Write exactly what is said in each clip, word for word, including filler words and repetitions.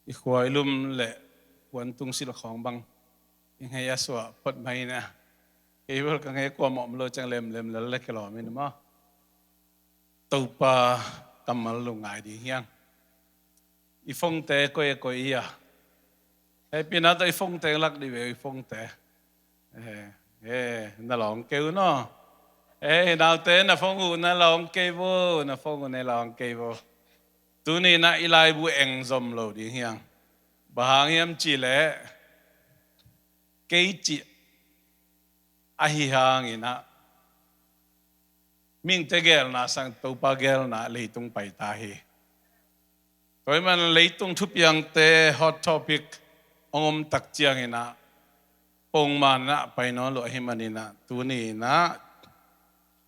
I khua i lum le puantung silh khawng bang i ngei a suah phot mai na. Kei bel ka ngei kuamah om lo ciang lemlem lel le kilawm in maw. Topa kammal lungngai ding hiang. I phone-te koi a koi i a. Hei, pi na tawh i phone-te lak dih ve, i phone-te. Eh, eh, na lawng kei uh no. Eh, naute na phone uh na lawng kei vo, na phone uh na lawng kei vo. Tuni na i laibu eng zom lo ding hiang. Bang hang hiam cih leh kei cih ahi hangin ah mihingte geelna sang Topa geelna leitung pai ta hi. Tua ahih man leitung thupiangte hot topic hong om tak ciangin ah pongman ah pai nawn lo ahih manin ah tuni in ah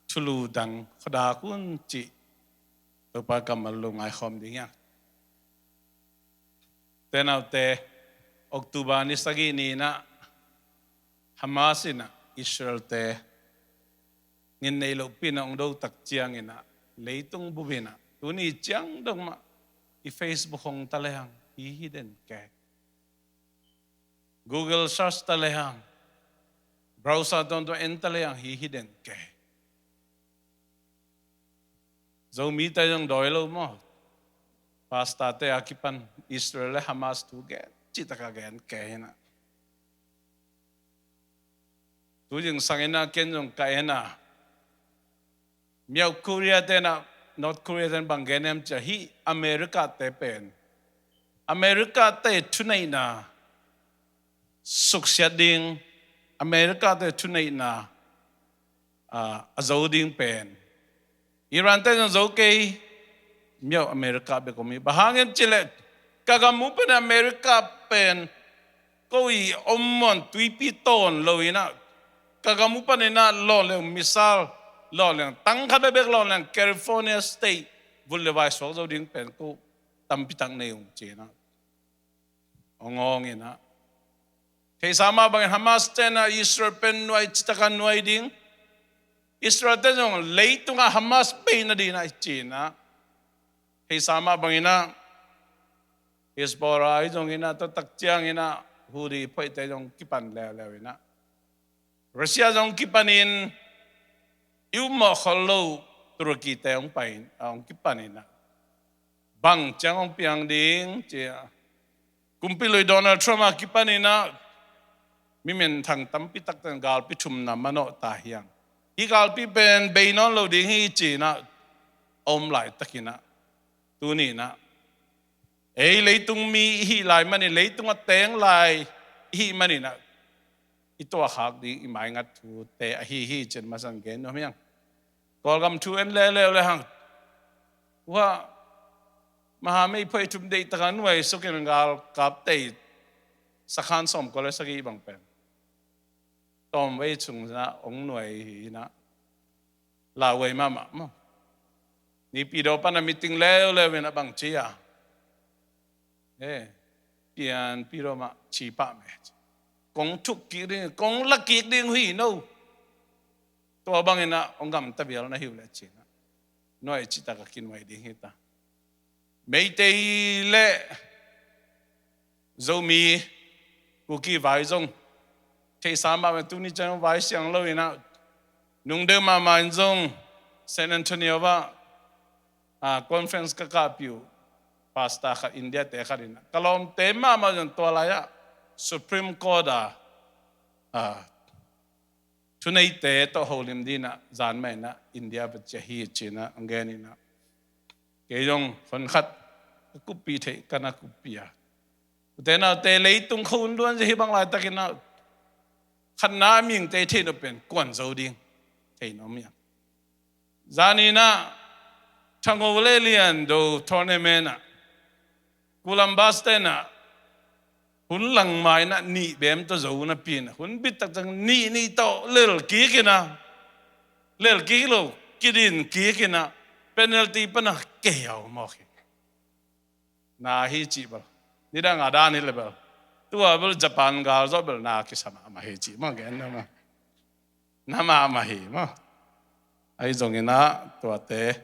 thulu dang khuadak un cih Topa kammal lungngai khawm ding hiang. Te naute, October ni sagih ni in ah Hamas in ah Israel-te ngin nei lohpi in ah hong do tak ciangin ah leitung bup in ah tuni ciang dong mah i Facebook hong ta lehang hi hi den kei. Google search ta lehang, browser tawntung en ta lehang hi hi den kei. Zomite zong dawi lo maw? Pastor-te a kipan Israel le Hamas thu gen cihtak a gen kei hi na. Tu zingsang in ah ken zong ka en a, Miau Korea-te in ah North Korea-te in bang gen hiam cih leh hih America-te pen, America-te thuneihna suksiat ding, America-te thuneihna, ah, a zo ding pen Iran-te zong zo kei, Miau America bek om hi. Bang hang hiam cih leh ka gam uh pen America pen ko i om mawn tuipi tawn lo in ah, ka gam uh panin ah lawn leng missile, lawn leng tang khat bekbek, lawn leng California State vun le vai suak zo ding pen ko tampi tak nei ung ci in ah hong awng in ah. Theihsa mah bangin Hamas-te in ah Israel pen nuai cihtak a nuai ding, Israel-te zong leitungah Hamas bei nading in ah ci in ah. Theihsa mah bangin ah Hezbollah ahi zongin ah, tua tak ciangin ah Houthi phoihte zong kipan leuleu in ah, Russia zong kipanin i upmawh khol lo Turkey-te hong pai in, ah, hong kipan in ah, bang ciang hong piang ding ci a, kumpi lui Donald Trump a kipan in ah mi minthang tampi takte in galpi thumna manawh ta hiang. Hih galpi pen bei nawn lo ding hi ci in ah a om laitak in ah, tuni in ah ei leitung mi i hih lai manin, leitung a teng lai i hih manin ah i tuahkhak ding i maingat thute ahi hi ci in masan gen nuam hiang. Kawlgam thu en leuleu lehang, ua, mahamei phoih thum deihtak a nuai sukin galkapte sakhan sawmkua le sagih bang pen tawmvei sung in ah hong nuai hi in ah, lauhuai mahmah maw. Naypyidaw pan a meeting leuleu in ah bang ci a, eh, pianpih lo mah, ci pah meh, kong thuk kik ding, kong la kik ding uh hi no. Tua bangin ah hong gamta vial na hi uh leh ci in ah nuai cihtak a kinuai ding hi ta. Meitei le Zomi, Kuki vai zong theihsa mah bangin tuni ciang vai siang lo in ah, nungdeuh mahmah in zong San Antonio ah, ah, conference ka kahpih uh pastor khat, India-te khat in ah, ka lawmte mahmah zong tua lai-ah Supreme Court ah, ah, thuneite tawh holim ding in ah zan mah in ah India va ciah hi ci in ah hong gen in ah, kei zong hon khat ka kuppih theih, ka na kuppih a. Ute naute, leitung khua hun luan zia hi bang laitakin ah khatna a mihingte i theih nop pen kuan zo ding thei nuam hiam? Zan in ah Thango le Liando tournament ah Columbus-te in ah hun langmai in ah nih bem tawh zo napi in ah, hun bit taktak nih nih tawh lel kik in ah, lel kik lo, kidin kik in ah, penalty pan a kei a om mawk hi. Na hi cih bel, nidang a dan hi le bel, tua bel Japan gal zawh bel na kisa mahmah hi cih mah gen na mah. Na mahmah hi maw. Ahi zongin ah tuate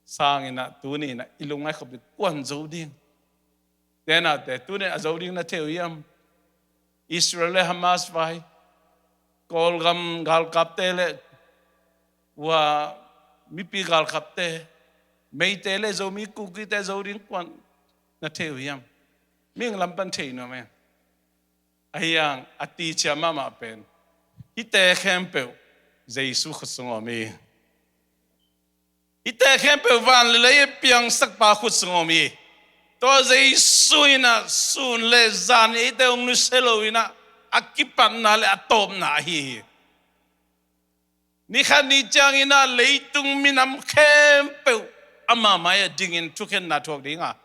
sangin ah tuni in ah i lungngai khop ding, kuan zo ding. Tenate, tuni a zo ding na thei uh hiam? Israel le Hamas vai, Kawlgam galkapte le ua mipi galkapte, Meite le Zomi Kukite zo ding kuan na thei uh hiam? Mihing lam pan thei nuam e. Ahi hang a ticia mahmah pen, hihte khempeuh Jesu khut sung om hi. Hihte khempeuh van le lei piangsakpa khut sung om hi. Tua Jesu in ah sun le zan eite hong nusia lo in ah a kipatna le a tawpna ahi hi. Ni khat ni ciangin ah leitung minam khempeuh ama mai-ah dingin thukhenna thuak ding a,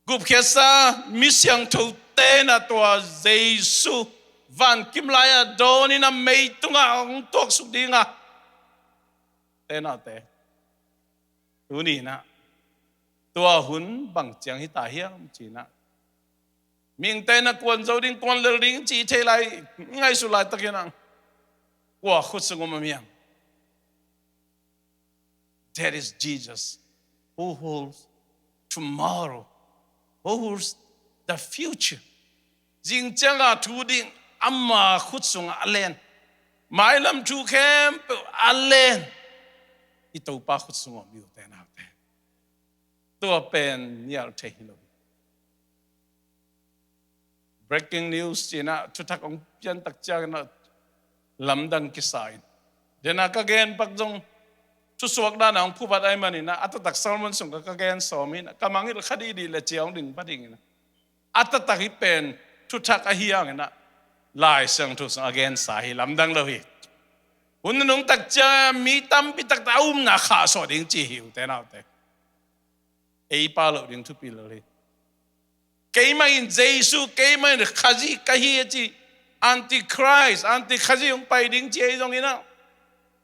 gupkhiatsa mi siangthote in ah tua Jesu vankim lai-ah dawn in ah mei tungah hong tuaksuk ding a, tenate, tuni in ah tua hun bang ciang hi ta hiam ci-in ah, mihingte in ah kuan zo ding, kuan lel ding ci thei lai, ngaihsut laitakin ah kua khut sung om hiam? That is Jesus, who holds tomorrow, who holds the future. Zing cianga thu ding ama khut sungah a len, mailam thu khempeuh a len i Topa khut sungah om hi, ute naute. Tua pen nial thei hi lo hi. Breaking news ci-in ah thuthak hong piantak ciangin ah lamdang kisa in, dena ka gen pak zong thusuak dana hong phubat ahih manin ah a taktak sermon sung ka ka gen sawm hi in ah, ka mangngilh kha dihdih le cia hong ding pa dingin ah, a taktak hih pen thuthak ahi hangin ah Lai Siangtho sung a gensa hi, lamdang lo hi. Hun nunung tak ciang mi tampi takte a upna khahsuah ding ci hi, ute naute. Ei pau loh ding thupi lel hi. Keimah in Jesu, keimah in Khazih ka hi a ci, Antichrist, Anti-Khazih hong pai ding ci ahi zongin ah,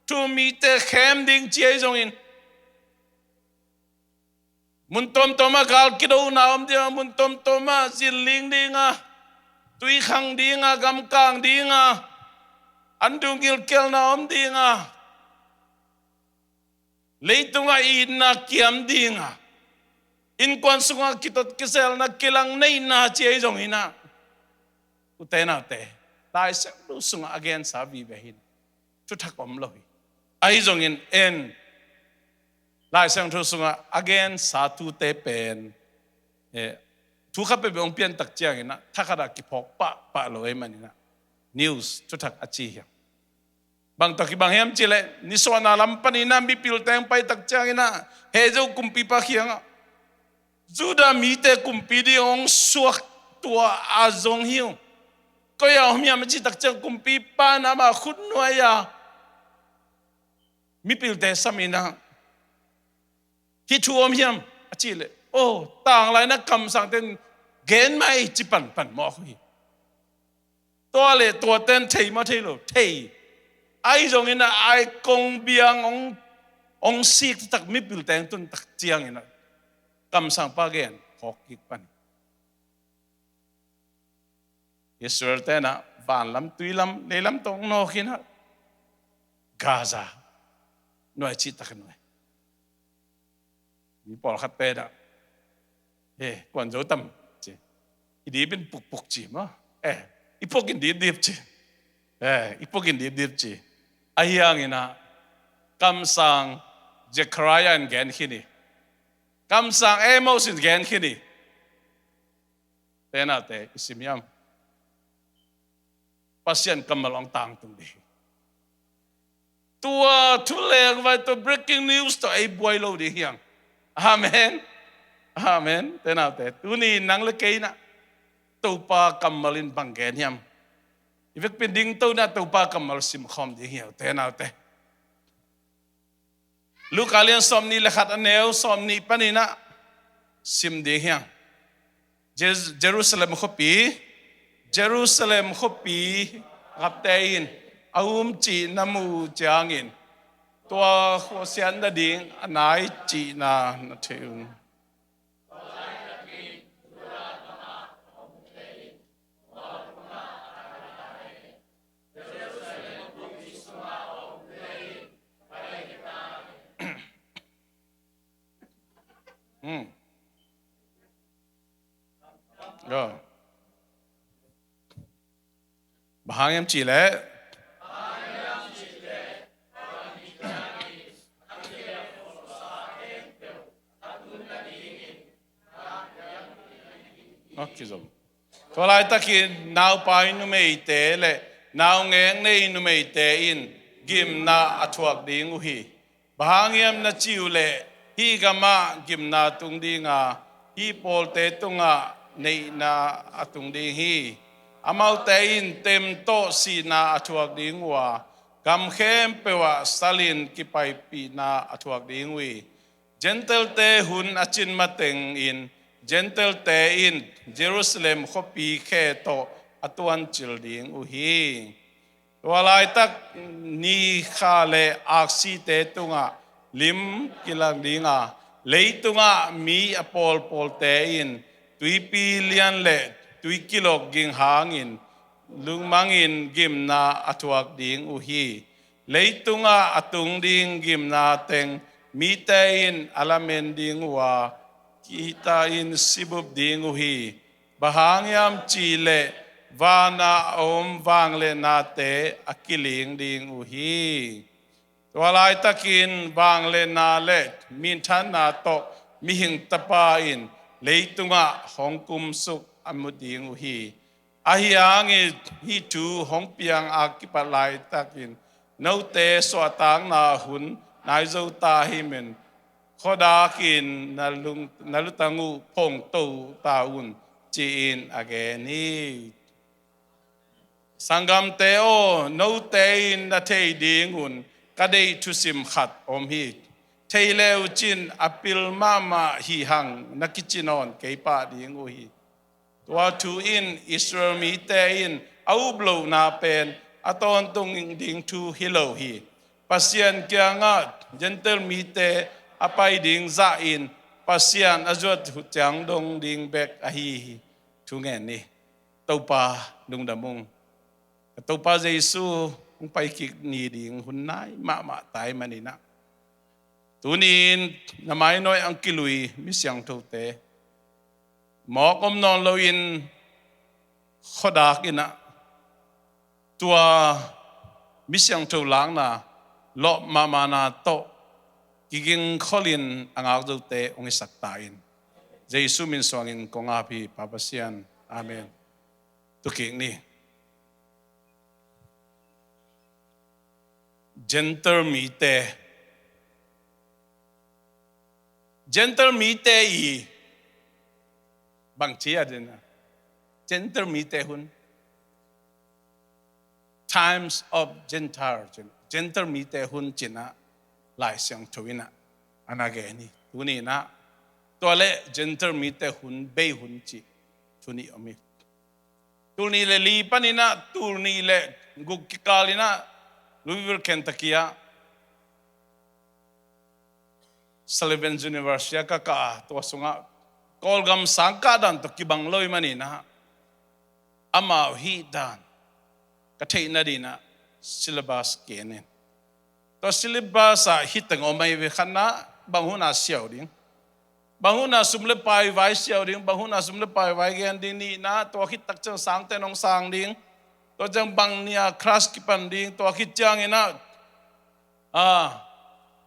thumite khem ding ci ahi zongin, mun tuamtuam ah gal kidona om ding a, mun tuamtuam ah zinling ding a, tui khang ding a, gam kang ding a, an dung gilkialna om ding a, leitungah itna kiam ding a, innkuan sungah kitot kizelna, kilang neihna ci ahi zongin ah, ute naute, Lai Siangtho sungah a gensa vive hi in, thuthak om lo hi. Ahi zongin en, Lai Siangtho sungah a gensa thute pen, eh, thu khat peuhpeuh hong piantak ciangin ah thakhat ah kiphawk pahpah lo ahih manin ah news thuthak a ci hi. Bang tawh kibang hiam cih leh, nisuahna lam panin ah mipilte hong paitak ciangin ah, Herod kumpipa kiangah, Judah mite kumpi ding hong suak tua a zong hi uh, koi-ah om hiam a cih tak ciang, kumpipa in amah khutnuai-a mipilte sam in ah, hih thu om hiam a cih leh, aw, tanglai-in ah kamsangte in gen mah hi ci panpan mawk uh hi. Tua le tuate in thei maw, thei lo, thei. Ahi zongin ah a kongbiang hong, hong sik tak, mipilte hong tun tak ciangin ah kamsangpa gen phawk kik pan hi. Israel-te in ah vanlam, tuilam, leilam tawh hong nawk in ah Gaza nuai cihtak a nuai. Mi pawlkhatte in ah, "Eh, kuan zo tam?" ci. "I dip in pukpuk," ci maw. "Eh, i puk in dipdip," ci. "Eh, i puk in dipdip," ci. Ahi hangin ah kamsang Zechariah in gen khin hi. Kamsang Amos in gen khin hi. Tenate, i sim hiam? Pasian kammal hong tangtung ding hi. Tua thu leng vai, tua breaking news tawh ei buai lo ding hi hang. Amen. Amen. Tenate, tuni nang le kei in ah Topa kammal in bang gen hiam? I vekpi in dingto in ah Topa kammal simkhawm ding hi hang, tenate. Luka lian sawmnih le khat, a neu sawmnih panin ah sim ding hi hang. Jer-, Jerusalem khuapi, Jerusalem khuapi gapte in a um cih na muh ciangin, tua khua siat nading a nai cihna na thei un. Hmm. Bang hang hiam cih leh Tua laitakin naupai numeite le naungek nei numeite in gimna a thuak ding uh hi. Bang hang hiam na cih uh leh hih gamah gimna tung dinga, hih pawlte tungah neihna a tung ding hi. Amaute in tem tawh sihna a thuak ding uh a, gam khempeuh ah salin kipaipihna a thuak ding uh hi. Gentile-te hun a cin matengin Gentile-te in Jerusalem khuapi khe tawh a tuancil ding uh hi. Tua laitak ni kha le aksite tungah lim kilang dinga, leitungah mi a pawlpawlte in tuipi lian le tuikilawk ging hangin lungmangin gimna a thuak ding uh hi. Leitungah a tung ding gimna teng mite in a lamen ding uh a, kihta in sibup ding uh hi. Bang hang hiam cih leh vanah a om vang le nate a kiling ding uh hi. Tua laitakin vang le na le minthanna tawh mihing Tapa in leitungah hong kumsuk a mu ding uh hi. Ahi hangin hih thu hong piang a kipat laitakin note suahtakna hun nai zo ta hi men, khuadakin na lung, na lutang uh phongto ta un, ci-in a gen hi. Sanggamte aw, note in na thei dingun ka deih thusim khat om hi. Thei le uh cin a pil mahmah hi hang na kici nawn kei pah ding uh hi. Tua thu in Israel mite in a uplohna pen a tawntung ding thu hi lo hi. Pasian kiangah Gentile mite a pai ding zahin Pasian a zuat uh ciang dong ding bek ahi hi. Thu ngen ni. Topa lungdam ung. Ka Topa Jesu hong pai kik ni ding hun nai mahmah tai maninah, tuni-in na mainawi ang kilui mi siangthote mawk om nawn loin khuadak innah tua mi siangtho lakna lawh mahmahna tawh kiging kholin a ngak zote hong hisak ta in. Jesu min suangin kong ap hi, Pa Pasian. Amen. Tukik ni. Gentile mite. Gentile mite i bangci a dena. Gentile mite hun. Times of Gentile. Gentile mite hun cinah Lai Siangtho innah a na gen hi. Tuni innah tua le Gentile mite hun, bei hun cih tuni om hi. Tul nih le li paninah tul nih le guk kikalinah Louisville, Kentucky ah Sullivan University ah ka kah a, tua sungah Kawlgam sangkah dan tawh kibang lo i maninah amau hih dan ka theihna dinah syllabus kenin. Tua syllabus ah hih teng om ahi ve. Khatna, bang huna siau ding, bang huna sum le pai vai siau ding, bang huna sum le pai vai gen ding. Nihna, tua khit tak ciang sangte nong sang ding. Tua ciang bang nia class kipan ding. Tua khit cianginah a,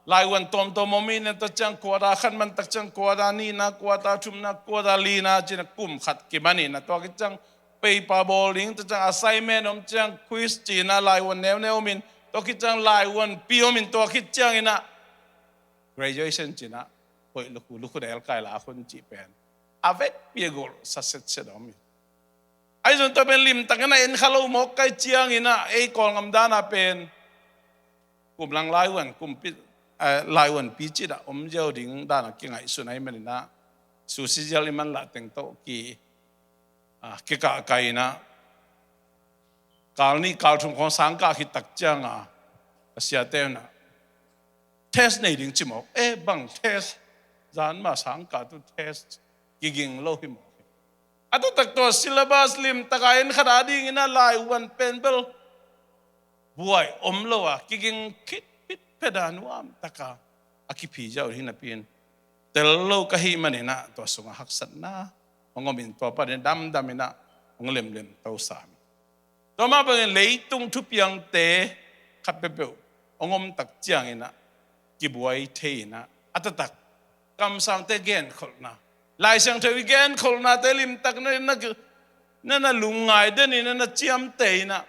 laivuan tawmtawm om inah, tua ciang quarter khat man tak ciang quarter nihna, quarter thumna, quarter lina cinah kum khat kiman inah, tua khit ciang paper bawl ding, tua ciang assignment om ciang quiz cinah laivuan neuneu om in, tua khit ciang laivuanpi om in, tua khit cianginah graduation cinah hoih lukhu, lukhu delkai la hun cih pen a vekpi a gol sa setset om hi. Ahi zong tua pen limtakin a en kha lo mawk kai cianginah ei Kawlgam danah pen kum lang laivuan, kumpi, eh, laivuanpi citah om ziau ding danah kingaihsun ahi maninah susizial i manlah teng tawh ki, ah, kikahkai inah kal nih kal thum khawng sangkah khit tak cianga a siate unah test nei ding ci mawk. Eh, bang test? Zan mah sangkah tu test kiging lo hi mawk hi. A taktak tua syllabus limtaka en khat a dinginah laivuan pen bel buai om lo a kiging khit phit pheta nuamtaka a kiphi ziau hi napi-in tel lo ka hih maninah tua sungah haksatna hong om in, tua panin damdam in ah hong lemlem to sam hi. Tua mah bangin leitung thupiangte khat peuhpeuh hong om tak ciangin ah kibuai thei in ah, a taktak kamsangte genkholhna, Lai Siangtho i genkholhnate limtak na, na, na, na lungngai den in ah, na ciamteh in ah,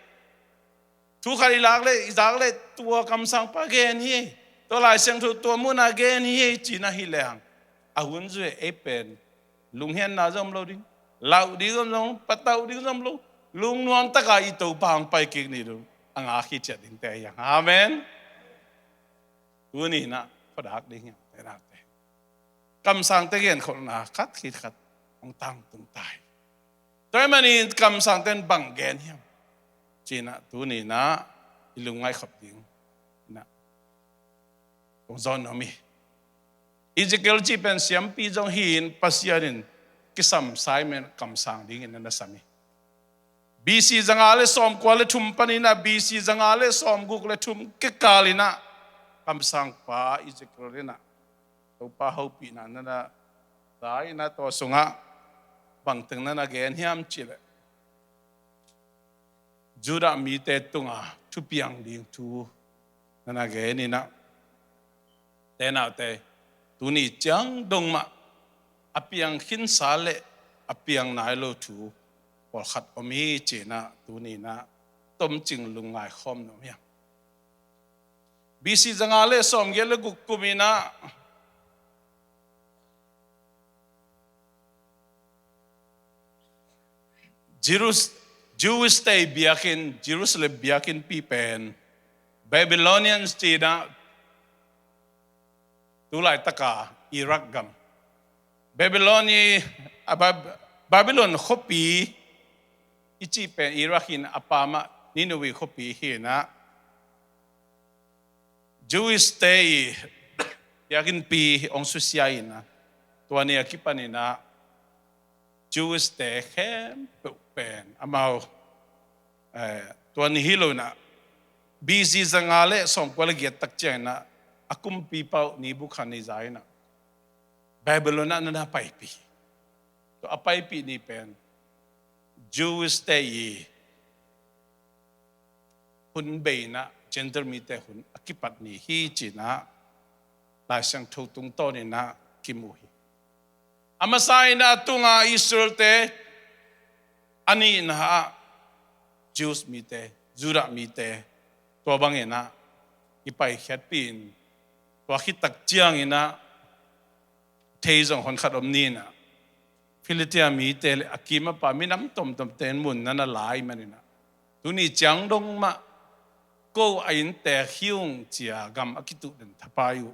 thu khat i lak leh, i zak leh tua kamsangpa gen hi, tua Lai Siangtho tua munah gen hi ci-in ah hi lehang, a hun zui ei pen lunghianna zong om lo ding, lauh ding zong om lo, patauh ding zong om lo, lungnuam taka i Topa hong pai kik ni ding, a ngak hi ciat dingte hi hang. Amen. Tuni in ah phuadak ding hi hang, te nakte. Kamsangte genkholhna khat khit khat hong tangtung ta hi. Tua ahih manin kamsangte in bang gen hiam ci-in ah tuni in ah i lungngaih khop ding in ah kong zawn nuam hi. Ezekiel cih pen siampi zong hi-in Pasian in kisam sa ahih manin kamsang dingin na na sam hi. B C zanga le sawmkua le thum panin ah B C zanga le sawmguk le thum kikal in ah kamsangpa Ezekiel in ah Topa hopihna na na za in ah, tua sungah bangteng na na gen hiam cih leh, Judah mite tunga thupiang ding thu na na gen in ah, te nakte, tuni ciang dong mah a piang khinsa le a piang nai lo thu pawlkhat om hi ci-in ah tuni in ah tomcing lungngai khawm nuam hi hang. B C zanga le sawmgiat le guk kum in ah Jerus-, Jewish te biakinn, Jerusalem biakinnpi pen Babylonians ci-in ah, tu laitaka Iraq gam, Babylon i, a, Bab-, Babylon khuapi i cih pen Iraq in a pamah Nineveh khuapi hi in ah, Jewish te i biakinnpi hong susia in ah, tua ni a kipan in ah Jewish te khempeuh pen amau, eh, tua ni hi lo in ah, B C zanga le sawmkua le giat tak ciangin ah a kumpipa uh Nebuchadnezzar in ah Babylon ah na na paipih. Tua a paipih ni pen Jewish te i hun bei in ah, Gentile mite hun a kipat ni hi ci-in ah Lai Siangtho tungtawn in ah kimu hi. A masa in ah a tunga Israel te, a nihna ah Jews mite, Judah mite, tua bangin ah i paikhiatpih in, tua khit tak ciangin ah thei zong honkhat om ni in ah, Philistia mite le a kim a pa minam tomtomte in mun na na la ahih manin ah, tuni ciang dong mah ko a inntek hi ung ci-a gam a kituh den thapai uh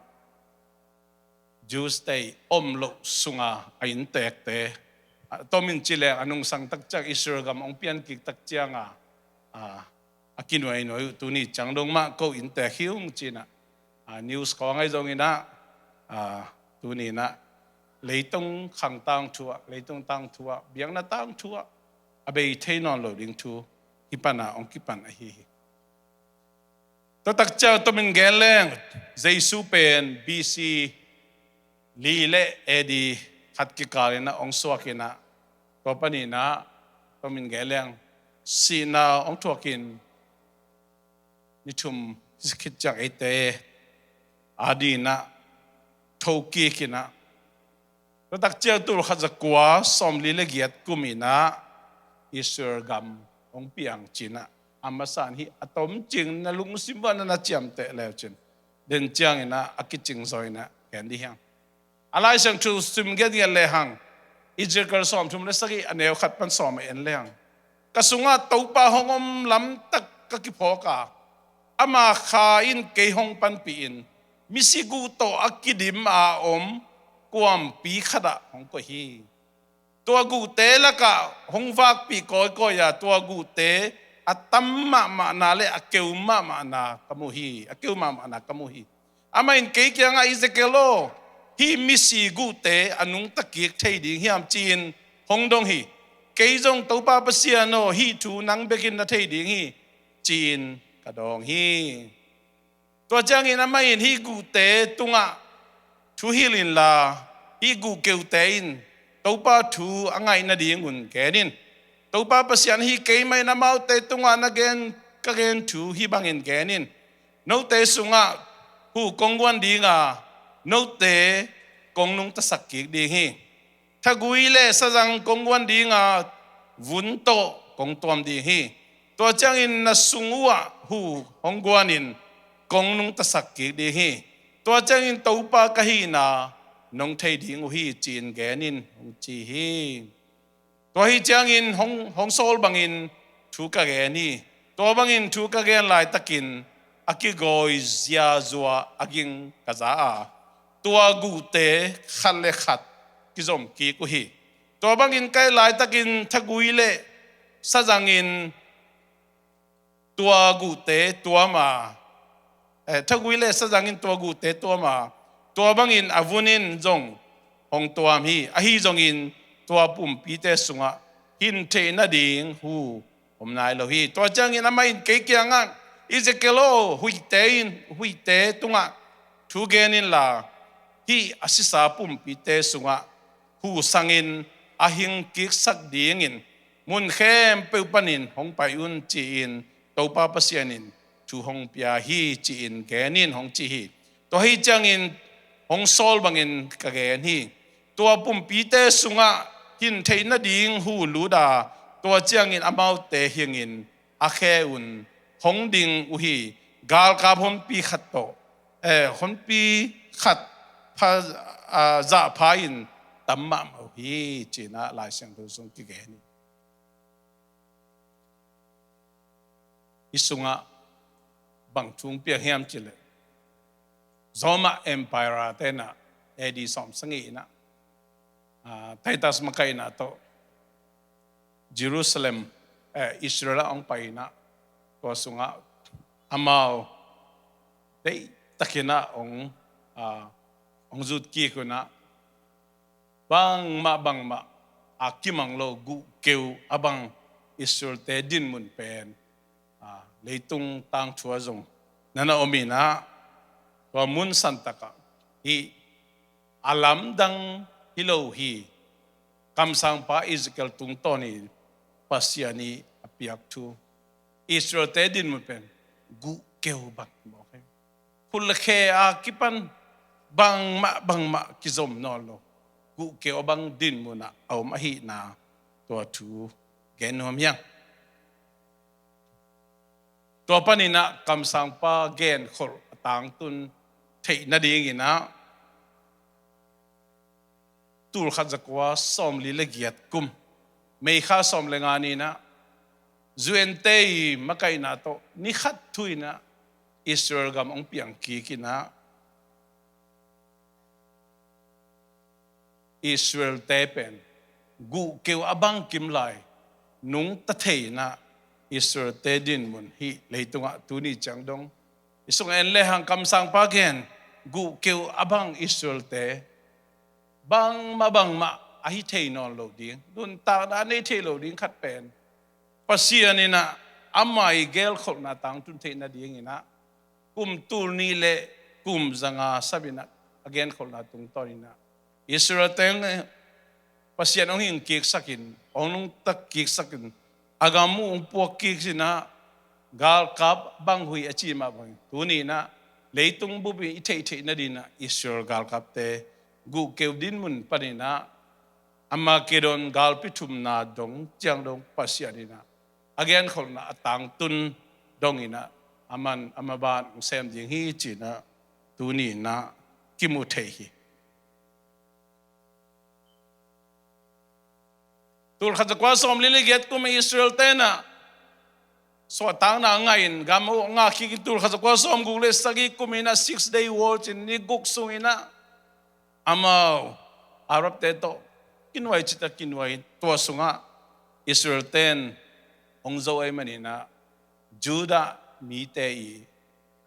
Jews te i om loh sunga a inntekte, a tomin ci leng a nungsang tak ciang Israel gam hong pian kik tak cianga, a, a kinuainuai uh tuni ciang dong mah ko inntek hi ung ci-in ah, a, news khawng ahi zongin ah, a, tuni in ah leitung khang tangthu ah, leitung tangthu ah, biakna tangthu ah a bei thei nawn lo ding thu hih pana hong kipan ahi hi. Tua tak ciang tomin gen leng, Jesu pen B C li le A D khat kikal in ah hong suak in ah, tua panin ah tomin gen leng sihna hong thuakin ni thum khit ciang eite adingin ah thokik in ah, tua tak ciang tul khat za kua sawmli le giat kum in ah Israel gam hong piang ci-in ah, a masa in hih a tomcing na lungsim uah na na ciamteh le uh cin, den ciangin ah a kicing zaw in ah gen dih hiang. A Lai Siangtho sim giatgiat lehang, Ezekiel sawmthum le sagih a neu khat pan sawm a en lehang, ka sungah Topa hong om lamtak ka kiphawk a, ama kha in kei hong panpih in, misi guh tawh a kidim a om kuampi khatah hong koih hi. Tua guhte lakah hong vakpih kawikawi a, tua guhte a tam mahmahna le a keu mahmahna ka mu hi, a keu mahmahna ka mu hi. Amah in kei kiangah, Ezekiel aw, hih misi guhte a nungta kik thei ding hiam ci-in hong dong hi. Kei zong, Topa Pasian aw, hih thu nang bekin na thei ding hi, ci-in ka dawng hi. Tua ciangin amah in hih guhte tungah thuhilh inla, hih guh keute in Topa thu a ngaih nadingun gen in. Topa Pasian ahi keimah in amaute tungah na gen, ka gen thu hih bangin gen in. Note sungah huh kong guan ding a, note kong nungtasak kik ding hi. Thagui le sazang kong guan ding a, vun tawh kong tuam ding hi. Tua ciangin na sung uhah huh hong guan in, kong nungtasak kik ding hi. Tua ciangin Topa ka hihna nong thei ding uh hi, ci-in gen in, hong ci hi. Tua hi ciangin hong, hong sawl bangin thu ka gen hi. Tua bangin thu ka gen laitakin a kigawi ziazua a ging ka za a, tua guhte khat le khat kizom kik uh hi. Tua bangin ka et laitakin thagui le sazangin tua guhte tuam a, eh, thagui le sazangin tua guhte tuam a, tua bangin a vun in zong hong tuam hi. Ahi zongin tua pumpite sungah hin theih nading huh om nai lo hi. Tua ciangin amah in kei kiangah, Ezekiel aw, huihte in, huihte tungah thu gen inla, hih a sisa pumpite sungah huh sangin a hing kiksak dingin mun khempeuh panin hong pai un, ci-in Topa Pasian in thu hong pia hi, ci-in gen in, hong ci hi. Tua hi ciangin hong sawl bangin ka gen hi. Tua pumpite sungah hin theih nading huh lut a, tua ciangin amaute hingin a khe un hong ding uh hi. Galkap honpi khat tawh, eh, honpi khat pha, ah, zahpha in tam mahmah uh hi, ci-in ah Lai Siangtho sung kigen hi. Hih sungah bang thu hong piang hiam cih leh, Roma Empire te in ah A D sawm sagih in ah, ah, Titus makaihna tawh Jerusalem, eh, Israel ah hong pai in ah, tua sungah amau deihtakin ah hong, ah, hong zut kik un ah, bangmah bangmah a kimang lo guhkeu a bang Israel-te dinmun pen, ah, leitung tangthu ah zong na na om in ah, tua mun santak ah hih a lamdang hi lo hi, kamsangpa Ezekiel tungtawn in Pasian in a piak thu, Israel-te dinmun pen guhkeu bang mawk hi. Khut le khe a kipan bangmah bangmah kizom nawn lo, guhkeu a bang dinmun ah a om ahihna, tua thu gen nuam hi ing. Tua panin ah kamsangpa genkholh a tangtun theih nadingin ah, tulkhat zakua sawmli le giat kum, May kha sawm le nga ni-in ah, U N te i makaihna tawh ni khat thu-in ah Israel gam hong piang kik in ah, Israel-te pen guhkeu a bangkim lai nungta thei in ah, Israel-te dinmun hih leitungah tuni ciang dong i sungah en lehang kamsangpa gen, guhkeu a bang Israel-te bangmah bangmah a hi thei nawn lo ding, nuntakna a nei thei lo ding khat pen Pasian in ah ama i gelkholhna tangtun theih nadingin ah kum tul nih le kum zanga sap in ah a genkholhna tungtawn in ah Israel-te Pasian hong hing kiksak in, hong nungta kiksak in, a gam uh hong puak kik in ah, galkap bang huih a ci mah bangin, tuni in ah leitung bup in i theihtheih nadingin ah Israel galkapte guhkeu dinmun panin ah Armageddon galpi thumna dong ciang dong Pasian in ah a genkholhna a tangtun dongin ah, aman ama ban hong sem ding hi ci-in ah tuni in ah kimu thei hi. Tulkhat zakua sawmli le giat kum Israel-te in ah suahtakna a ngah in, gam uh a ngah kik in, tulkhat zakua sawmguk le sagih kum in ah, Six Day War ci-in, ni guk sung in ah amau Arab-te tawh kinuai cih tak kinuai in, tua sungah Israel-te in hong zo ahih manin ah Judah mite i,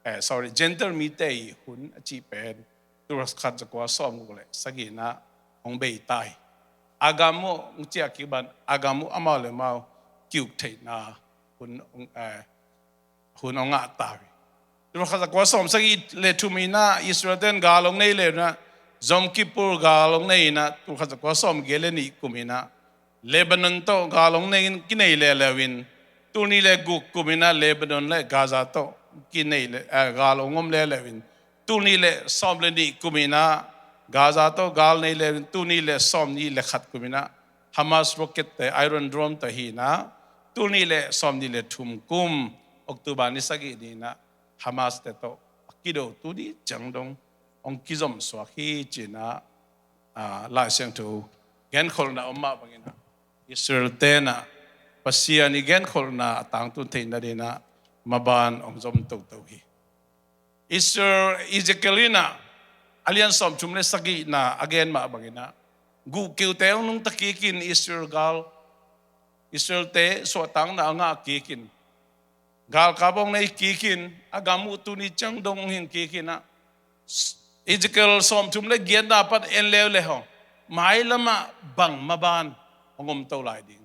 eh, sorry, Gentile mite i hun a cih pen tulkhat zakua sawmguk le sagih in ah hong bei ta hi. A gam uh hong ciah kik bang, a gam uh amau le amau ki-uk theihna hun, eh, hun hong ngah ta hi. Tulkhat zakua sawmsagih le thum in ah Israel-te in gal hong nei le in ah, Yom Kippur gal hong nei inah, tul khat za kua sawm giat le nih kum inah Lebanon tawh gal hong nei, kinei leuleu in, tul nih le guk kum inah Lebanon le Gaza tawh kinei le, eh, gal hong om leuleu in, tul nih le sawm le nih kum inah Gaza tawh gal nei leuleu in, tul nih le sawm nih le khat kum inah Hamas rocket te, Iron Dome te hi inah, tul nih le sawm nih le thum kum October ni sagih ni inah Hamas te tawh a kido, tuni ciang dong hong kizom suak hi ci inah, ah, Lai Siangtho genkholhna om mah bang inah Israel te inah Pasian i genkholhna a tangtun theih nading inah maban hong zom toto hi. Israel, Ezekiel inah a lian sawmthum le sagihna a gen mah bang inah guhkiute hong nungta kik in, Israel gal, Israel te suahtakna a ngah kik in, galkap hong nei kik in, a gam uh tuni ciang dong hong hing kik inah, Ezekiel sawmthum le giatna pan en leuleu hong, mailam ah bang maban hong om to lai ding,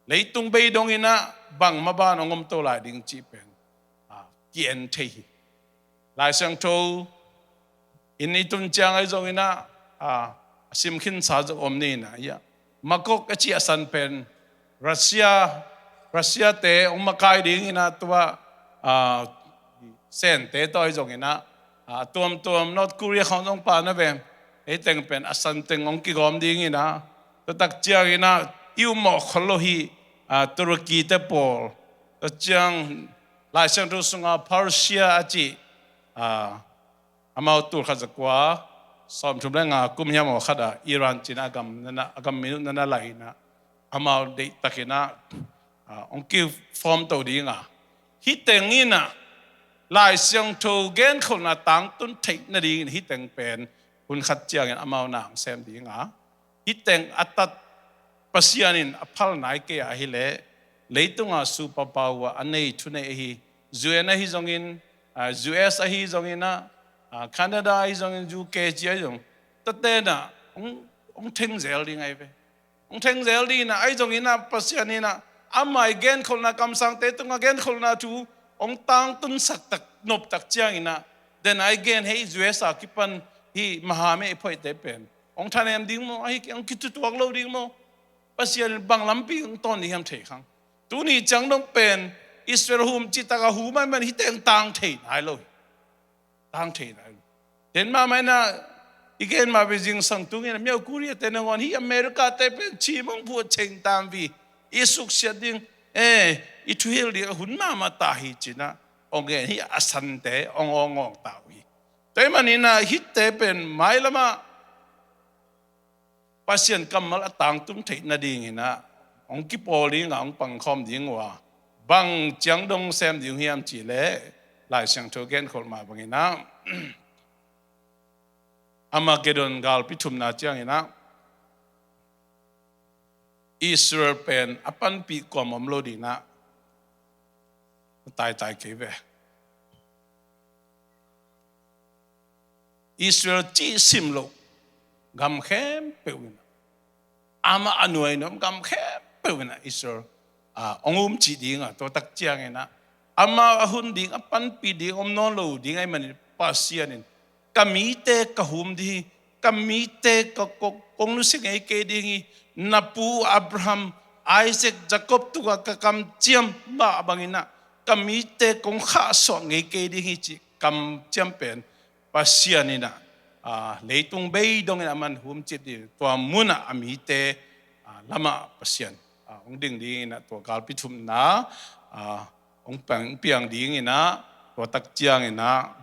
leitung bei dong inah bang maban hong om to lai ding cih pen, ah, ki-en thei hi. Lai Siangtho in i tun ciang ahi zong inah, ah, a sim khinsa zong om ni inah, ia, Magog a cih a san pen Russia, Russia te hong makai ding inah tua, ah, Sente tawh ahi zong inah, ah, tuamtuam North Korea khawng zong pan a ve. Hih teng pen a san teng hong kigawm ding inah, tua tak ciang inah i um mawh khol lo hi, ah, Turkey te pawl. Tua ciang Lai Siangtho sunga Persia a cih, ah, amau tul khat za kua sawmthum le nga kum hiam aw khat ah Iran ci inah a gam nana, a gam minute nana lai inah amau deihtak inah, ah, hong kiform to ding a, hih teng inah Lai Siangtho genkholhna tangtun theih nading in hih teng pen hun khat ciangin amau na hong sem ding a, hih teng a tat Pasian in a phal nai kei a hileh, leitunga superpower a nei thuneih ahi U N ahi zongin, ah, U S ahi zong inah, ah, Canada ahi zongin, U K ci ahi zong, tate inah hong, hong theng zel ding ahi ve. Hong theng zel ding inah, ahi zong inah Pasian inah ama i genkholhna, kamsangte tunga genkholhna thu hong tangtunsak tak, noptak ciang inah, den a i gen hei, U S a kipan hih maha mei phoihte pen hong thanem ding maw, ahi kei hong kitutuak lo ding maw? Pasian in bang lampi hong tawn ding hiam thei khang. Tuni ciang dong pen Israel hum cihtak a hum ahih man hih teng tang thei nai lo hi. Tang thei nai lo. Den mahmah inah i gen mah ve, zingsang tung inah Miao Korea te nangawn hih America te pen cimong phuah ceng tam vi, i suksiat ding, eh, i thuhilh ding a hun mahmah ta hi ci inah hong gen, hih a sante hong awngawng ta uh hi. Tua ahih man inah hihte pen mailam ah Pasian kammal a tangtun theih nading inah hong kipawl ding a, hong pangkhawm ding uh a, bang ciang dong sem ding hiam cih leh, Lai Siangtho genkholh mah bang inah Armageddon galpi thumna ciang inah Israel pen a panpih kuamah om lo ding inah taitai kei ve. Israel cih sim loh gam khempeuh inah, amah a nuai nuam gam khempeuh inah Israel, ah, hong um cih ding a, tua tak ciang inah amau a hun ding, a panpih ding om nawn lo ding ahih manin Pasian in, ka mite ka hum ding hi, ka mite ka, ka, kong nusia ngei kei ding hi, na pu Abraham, Isaac, Jacob tungah ka kamciam mah bang inah ka mite kong khahsuah ngei kei ding hi cih kamciam pen Pasian inah, ah, leitung bei dong inah aman humcip ding, tua munah a mite, ah, lamah Pasian, ah, hong ding ding inah tua galpi thumna, ah, hong piang, piang ding inah, tua tak ciang inah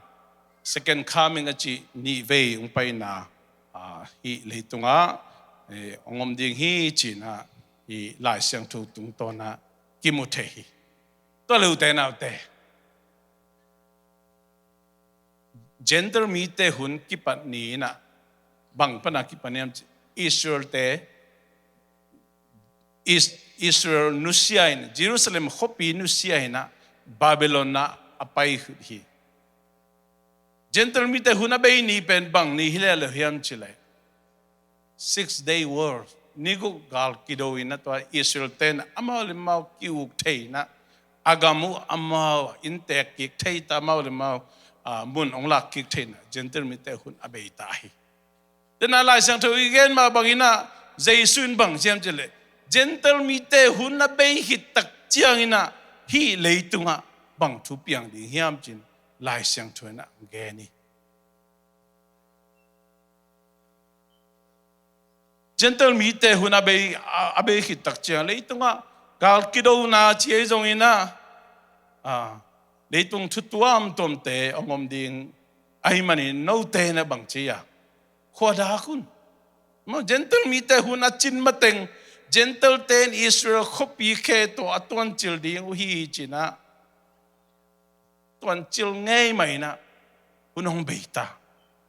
second coming a cih nihvei hong paina, ah, hih leitungah, eh, hong om ding hi ci inah hih Lai Siangtho tungtawn ah kimu thei hi. Tua leh ute naute, Gentile mite hun kipat ni inah bang panah kipan hiam cih, Israel te, Is-, Israel nusia in, Jerusalem khuapi nusia inah Babylon ah a pai khit hi. Gentile mite hun a bei ni pen bang ni hi leuleu hiam cih leh, Six Day War, ni guk gal kido inah tua Israel ten amau le amau ki-uk thei inah, a gam uh amau inntek kik thei ta, amau le amau, ah, mun hong lak kik thei inah Gentile mite hun a bei ta hi. Tena Lai Siangtho i gen mah bangin ah Jesu in bang hiam cih leh Gentile mite hun a bei khit tak ciangin ah hih leitungah bang thu piang ding hiam ci-in Lai Siangtho in ah gen hi. Gentile mite hun a bei, a, a bei khit tak ciang leitungah gal kidona ci ei zongin ah, a, leitung thu tuamtuamte hong om ding ahih manin note na bang ci a, khua dak un. Maw, Gentile mite hun a cin mateng Gentile-te in Israel khuapi khe tawh a tuancil ding uh hi ci-in ah tuancil ngei mah in ah hun hong bei ta.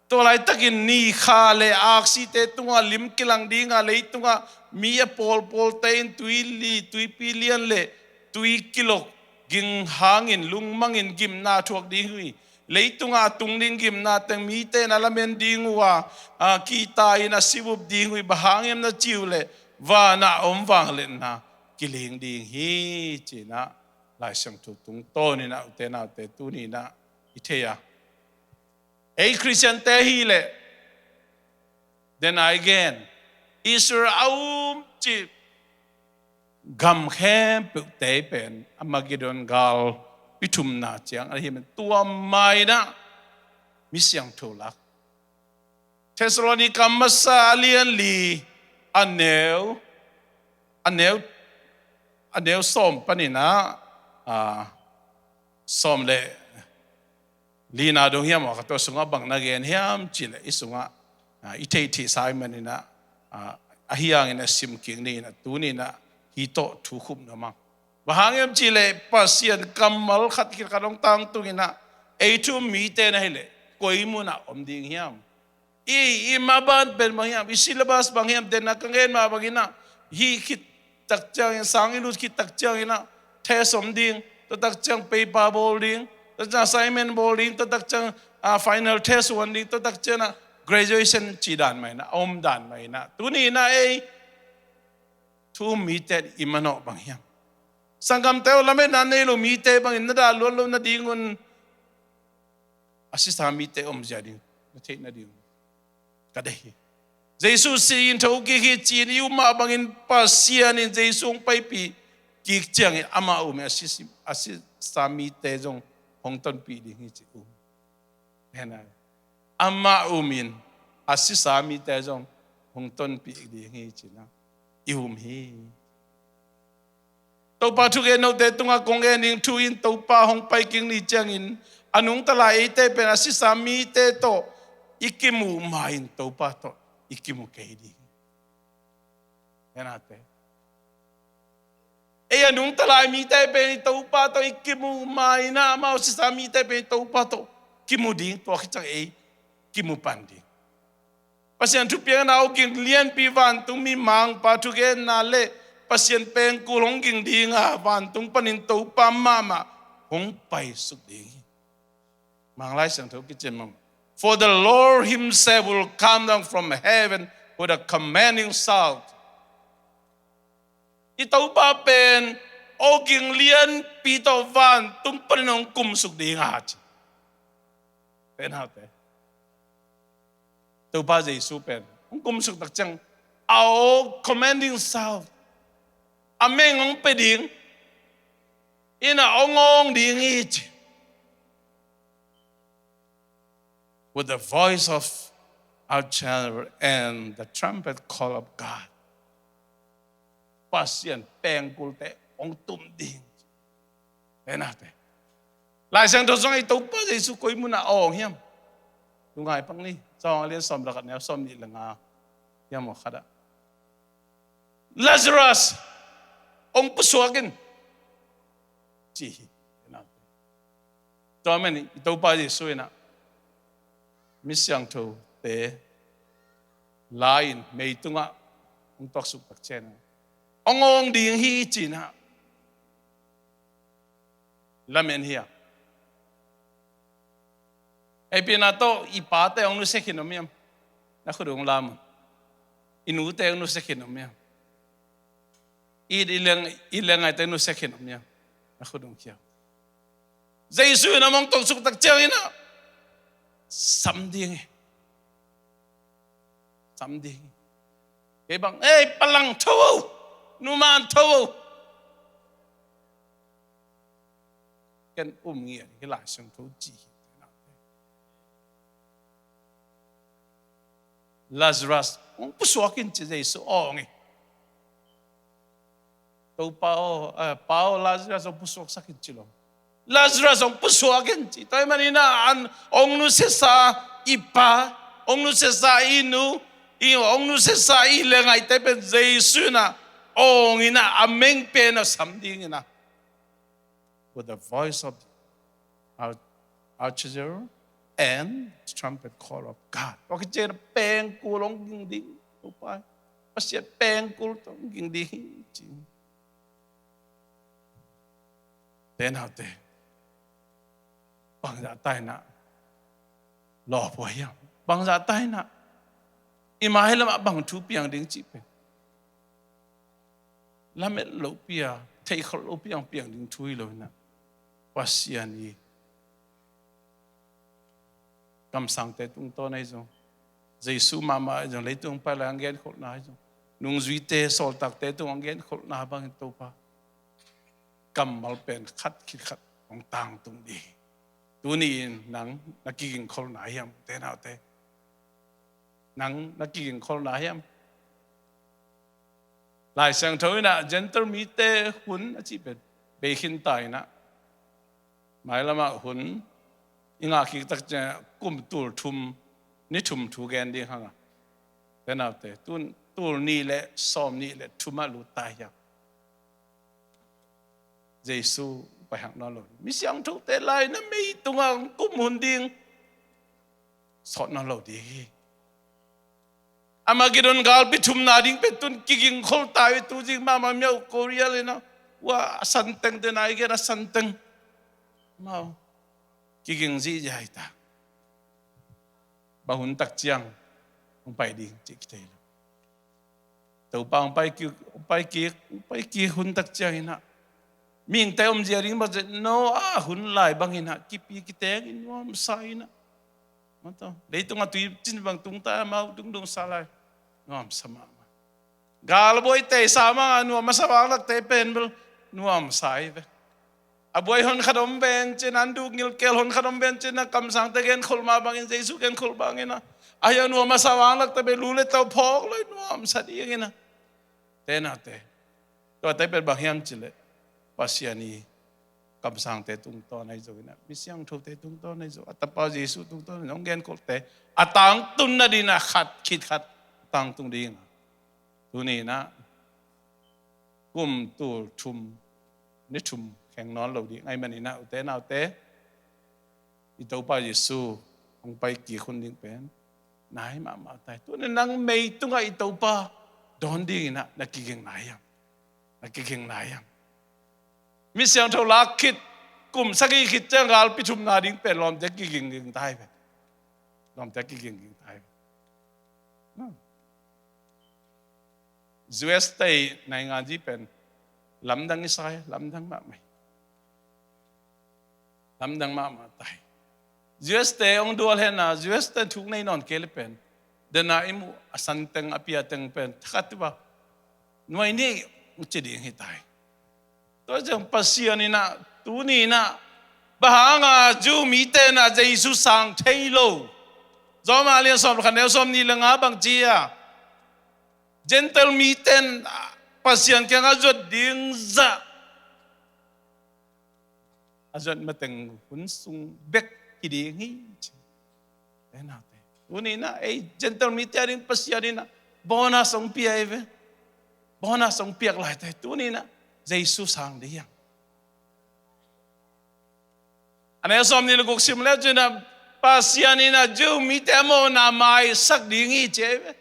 Tua laitakin ni kha le aksite tungah lim kilang ding a, leitungah mi a pawlpawlte in tuili, tuipi lian le tui kilok ging hangin lungmangin gimna thuak ding uh hi. Leitungah a tung ding gimna teng mite in a lamen ding uh a, a, kihta in a sibup ding uh hi. Bang hang hiam na cih uh leh vanah a om vangliatna kiling ding hi ci-in ah Lai Siangtho tungtawn in ah, ute naute, tuni in ah i thei a, ei Khristiante hi leh, then again, Israel a um cih gam khempeuhte pen Armageddon gal pi thumna ciang ahih manin tua mah in ah mi siangtho lak. Thessalonica masa a lian li, a neu, a neu, a neu sawm panin ah, a, sawm le lina dong hiam aw, ka tua sungah bang na gen hiam cih leh i sungah, a, i theihtheihsa ahih manin ah, a, ahi hangin a sim kik ni in ah tuni in ah hih tawh thu khup nuam ing. Bang hang hiam cih leh Pasian kammal khat khit khat hong tangtung in ah ei thu um mite na hih leh koi munah om ding hiam? I, i mah ban pen bang hiam, i syllabus bang hiam, then ah ka gen mah bangin ah hih khit tak ciangin, sang i lut khit tak ciangin ah test om ding, tua tak ciang paper bawl ding, tua tak ciang assignment bawl ding, tua tak ciang, ah, final test huan ding, tua tak ciang ah graduation cih dan mah in ah, a om dan mah in ah. Tuni in ah ei thu um mite i manawh bang hiam? Sanggamte aw, lametna nei lo mite bangin na dah luat loh nadingun a sisa mite omzia ding na theih nading ka deih hi. Jesu si-in thokik hi ci-in i um mah bangin Pasian in Jesu hong paipih kik ciangin amah um in a si, a sisa mite zong hong tonpih ding hi ci-in um. Amah um in a sisa mite zong hong tonpih ding hi ci-in ah i um hi. Topa thugen note tungah kong gen ding thu in Topa hong pai kik ni ciangin a nungta lai eite pen a sisa mite tawh i kimuh ma-in Topa tawh i kimu kei ding hi. Ei a nungta lai mite pen i Topa tawh i kimuh ma-in ah, amau sisa mite pen i Topa tawh kimu ding, tua khit ciang ei kimu pan ding. Pasian thupiakna awging lianpi, vantung mimangpa thugenna le Pasian pengkul hong ging ding a, vantung panin Topa mahmah hong paisuk ding hi. Manglai Siangtho kicin mah, "For the Lord himself will come down from heaven with a commanding shout." I Topa pen awging lianpi tawh vantung panin hong kumsuk ding a ci. Pen haute. Topa Jesu pen hong kumsuk tak ciang a aw commanding shout, a meng hong pia ding in a hong awng ding hi ci. With the voice of archangel and the trumpet call of God. Pasian pengkulte hong tum ding. Enate. Lai Siangtho sungah i Topa Jesu koi munah a awng hiam? Lungngai pak ni. Johan a lian sawm le khat, neu sawm nih le nga hiam, aw khat ah, "Lazarus, hong pusuak in," ci hi. Tua manin i Topa Jesu in ah mi siangthote la-in meitungah hong tuaksuk tak ciangin ah hong awng ding hi ci-in ah lamen hi a. Ei, pi na tawh i pate hong nusia khin om hiam? Na khut hong lam un. I nute hong nusia khin om hiam? I, i leng, i leng ngaite hong nusia khin om hiam? Na khut hong khia un. Jesu in ah hong tuaksuk tak ciangin ah sam ding hi. sam ding. Kei bang, "Ei, palang tho o, numan tho o." Ken um ngiat hi, Lai Siangtho ci hi. Lazarus hong pusuak in ci, Jesu awng hi. "Topa aw, eh, Pa aw, Lazarus hong pusuaksak in," ci lo. "Lazarus hong pusuak in," ci. Tua ahih manin ah, an hong nusiasa i pa, hong nusiasa i nu, i hong nusiasa i le ngaihte pen Jesu in ah awng in ah, a meng pen a sam ding in ah, with the voice of the arch-, archangel and trumpet call of God. Tua khit ciang pengkul hong ging ding, Topa, Pasian pengkul tawh hong ging ding hi, ci. Te naute, bangzah ta in ah lawp uh hiam? Bangzah ta in ah i mailam ah bang thu piang ding cih pen lamet lopi a, theihkholh lopi a piang ding thu hi lo in ah, Pasian i kamsangte tungtawn ahi zong, Jesu mahmah ahi zong, leitung pai lai a hong genkholhna ahi zong, nungzuite, sawltakte tung a hong genkholhna bangin Topa, kammal pen khat khit khat hong tangtung ding hi. Tuni-in nang na kigingkholhna hiam, te naute? Nang na kigingkholhna hiam? Lai Siangtho in ah Gentile mite hun a cih pen bei khin ta in ah, mailam ah hun i ngah kik tak ciang kum tul thum, ni thum thu gen ding hang a. Te naute, tun tul nih le sawm nih le thum ah lut ta hiam? Jesu pai hak nawn lo ding. Mi siangthote lai na mei tungah kum hun ding sawt nawn lo ding hi. Armageddon galpi thumna ding pen tun kigingkhol ta hi. Tu zing mahmah miau Korea le na, ua, a santeng te nai gen a santeng mau kiging zihziah hi ta. Bang hun tak ciang hong pai ding cih kithei lo. Topa hong pai kik, hong pai kik, hong pai kik hun tak ciang in ah, mihingte omzia ding bang ci, Noah hun lai bang in ah, kipi kiteng in nuamsa in ah, leitung a tui cin bang tung ta, amau dungdungsa lai, nuamsa mahmah. Galbuai teisa mah a nuam masa vanglakte pen bel nuamsa hi ve. A buai hon khat om ven cin, an duk ngilkel hon khat om ven cin, a kamsangte genkholh mah bangin, Jesu genkholh bangin a, a hi a nuam masa vanglakte pen lu le tau phawk lo in nuamsa ding in a. Te naute, tuate pen bang hiam cih leh Pasian i kamsangte tungtawn ahi zongin a, mi siangthote tungtawn ahi zong, a Tapa Jesu tungtawn ahi zong, hong genkholhte a tangtunna ding in a khat khit khat tangtung ding a. Tuni in a kum tul thum, ni thum kheng nawn lo ding ahih manin a, ute naute, i Topa Jesu hong pai kik hun ding pen nai mahmah ta hi. Tuni nang mei tungah i Topa dawn ding in a na kiging nai hiam? Na kiging nai hiam? Mi siangtho lak khit, kum sagih khit ciang galpi thumna ding pen lawmte kiging ging ta hi ve. Lawmte kiging ging ta hi ve. U S te i nainganzi pen lamdang i sa hi, lamdang mahmah hi. Lamdang mahmah ta hi. U S te hong dual hen a, U S te thuk nei nawn kei le pen, den a i muh a san teng, a pia teng pen thakhat tu a nuai nih hong ci ding hi ta hi. Tua ciang Pasian in a, tuni in a, bang hang a Jew mite in a Jesu sang thei lo? Rom a lian sawm le khat, neu sawm nih le nga bang ci a, Gentile mite in Pasian kiang a zuat ding zah a zuat mateng hun sung bek hi ding hi ci. Te naute, tuni in a ei Gentile mite a ding Pasian in a bonus hong pia hi ve. Bonus hong piak lai ta hi. Tuni in a Jesu sang ding hi hang. A neu sawm nih le guk sim le cin a, Pasian in a Jew mite a mawhna maisak ding hi ci hi ve.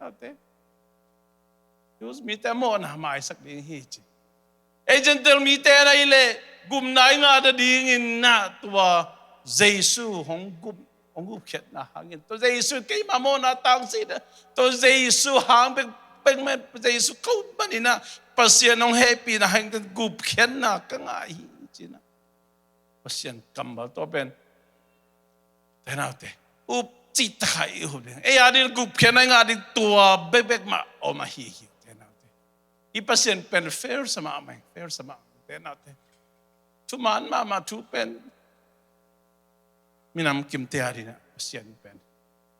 Naute, Jews mite a mawhna maisak ding hi ci. Ei Gentile mite na hi leh gupna i ngah nading in a, tua Jesu hong gup, hong gupkhiatna hangin, tua Jesu keima mawhna tangsi na, tua Jesu hang bek, bek mah, Jesu ko man in a, Pasian hong hehpihna hangin gupkhiatna ka ngah hi ci in a. Pasian kammal tua pen, te naute, up cihtak a i hup ding, ei a ding gupkhiatna i ngah ding tua bekbek mah om ahi hi, ute naute. Hih Pasian pen fair sa mahmah hi, fair sa mahmah, ute naute. Thuman mahmah thu pen minam kimte a ding ah Pasian pen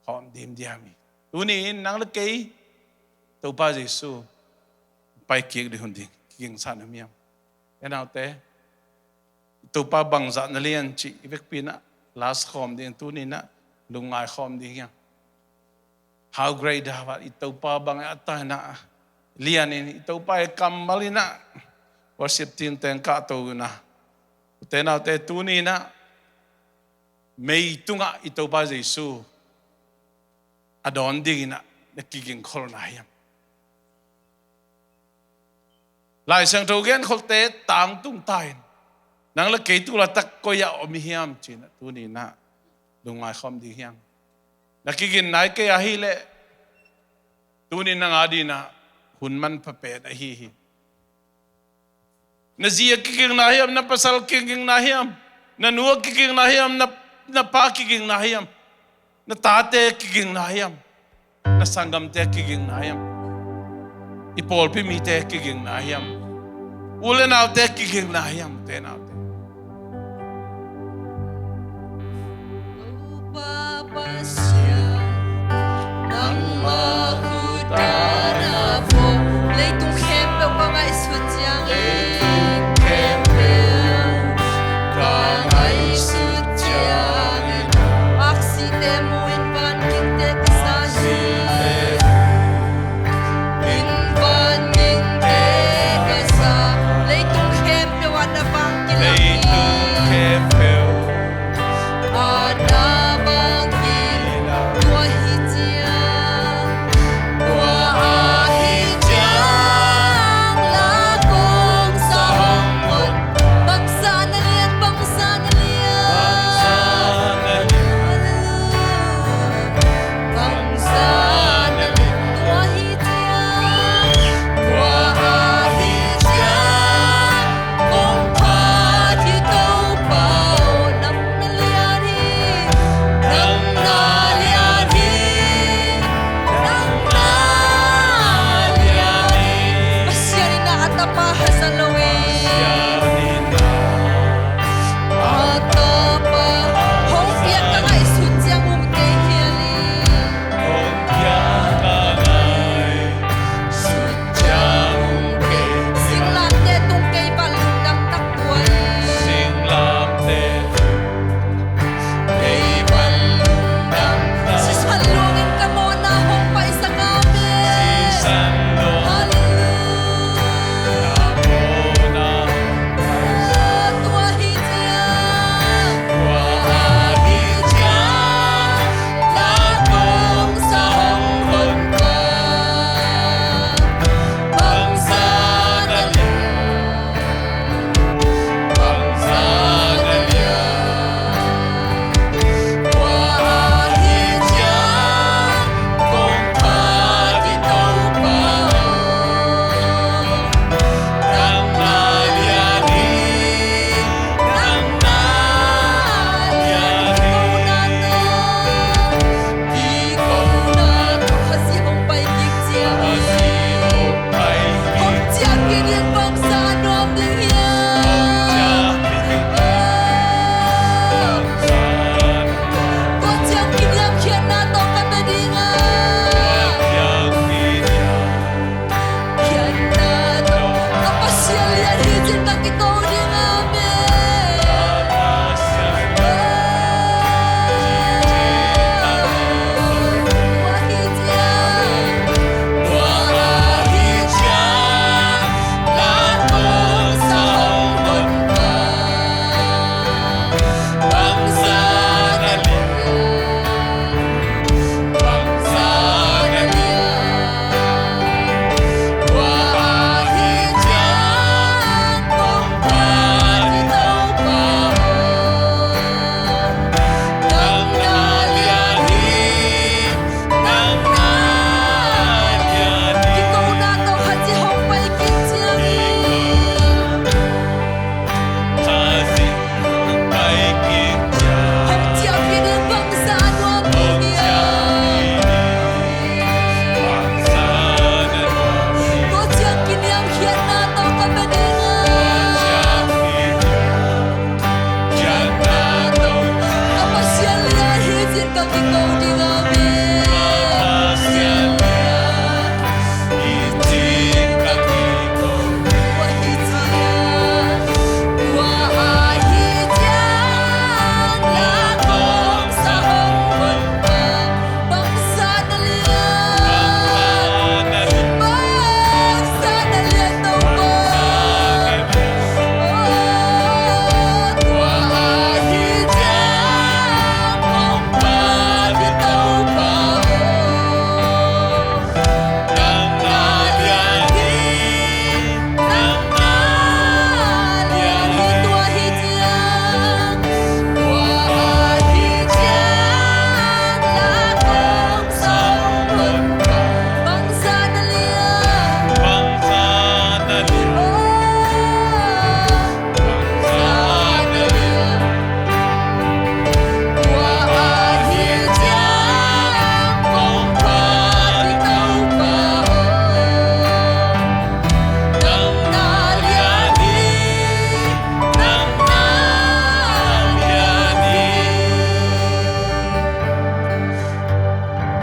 hawm dimdiam hi. Tuni in nang le kei Topa Jesu pai kik ding hun ding kigingsa na miam, ute naute. I Topa bangzah na lian cih i vekpi in ah last khawm ding, tuni in ah lungngai khawm ding hiam? How great thou art. I Topa bang a ta in ah lian in, i Topa i kammal in ah worship team teng kahto in ah, ute naute, tuni in ah mei tungah i Topa Jesu a dawn ding in ah na kiging khol na hiam? Lai Siangtho genkholte tangtung ta in, nang le kei tu laitak koi ah om i hiam ci-in ah tuni in ah lungngai khawm ding hiam? Na kiging nai kei ahih leh tuni in nang a ding ah hun manpha pen ahi hi. Na zi a kiging na hiam? Na pasal kiging na hiam? Na nu a kiging na hiam? Na, na pa kiging na hiam? Na tate kiging na hiam? Na sanggamte kiging na hiam? I pawlpi mite kiging na hiam? U le naute kiging na hiam, ute naute? Topa Pasian, nangmah khut ah na pua. Leitung khempeuh ka ngaihsut ciangin, khempeuh ka ngaihsut ciangin, aksite mu in, vangingte ka sa hi. In vangingte ka sa, leitung khempeuh ah na vang kilang hi. Leitung khempeuh ah na vang kilang hi.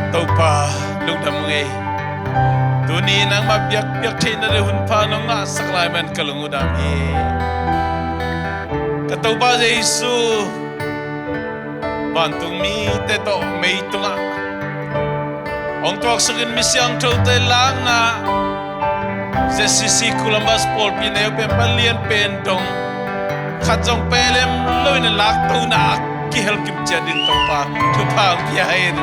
Topa, lungdam ngei. Tuni nangmah biakpiak theihna le hun pha nong ngahsak lai man ka lung uh dam hi. Ka Topa Jesu, vantung mite tawh meitungah hong tuaksukin mi siangthote lakna, Z C C Columbus pawlpi neu pen palian pen dong khat zong pelem lo in a laktona a kihel kim ciat ding Topa thupha hong pia in.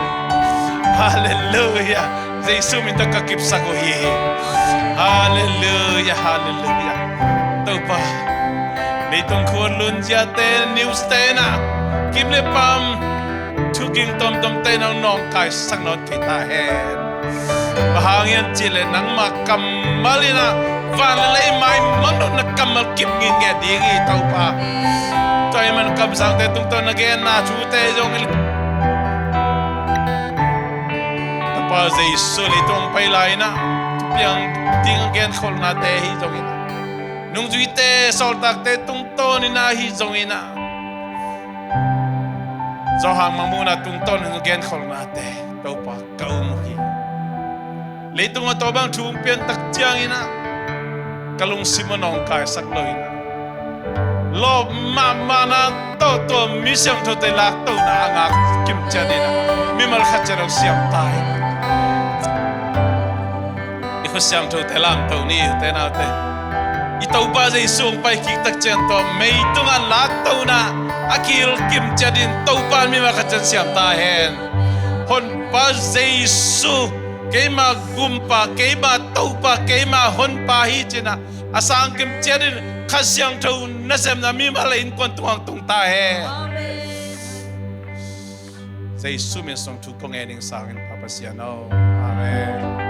Halleluiah. Jesu min tawh ka kipsak uh hi. Halleluiah, halleluiah. Topa, leitung khualun ziate, news te na kim le pam, thuging tomtom te nang nawngkaisak nawn kei ta hen. Bang hang hiam cih leh nangmah kammal in a van le lei maimang nawn na kammal kim nginge ding hi Topa. Tua ahih man kamsangte tungtawn na genna thute zong i Tapa Jesu leitung pai lai-in a thupiang ding a genkholhnate ahi zongin a, nungzuite sawltakte tungtawnin ahi zongin a, Johan mangmuhna tungtawnin a genkholhnate Topa ka um uh hi. Leitung a tua bang thu hong piantak ciangin a ka lungsim a nawngkaisak loin a, lawp mahmahna tawh tua mi siangthote laktona a ngak kim ciat in a, mimal khat ciat hong siam ta in. I khut siangthote lamto ni, ute naute. I Topa Jesu hong paikik tak ciang tua meitungah laktona a kihilh kim ciat in Topa in mimal khat ciat siam ta hen. Honpa Jesu, keima gumpa, keima Topa, keima honpa hi ci-in a, a sang kim ciat in Kha Siangtho nasepna mimal a innkuan tungah hong tung ta hen. Jesu min suang thu kong ngen ing, sang in Pa Pasian aw. Amen.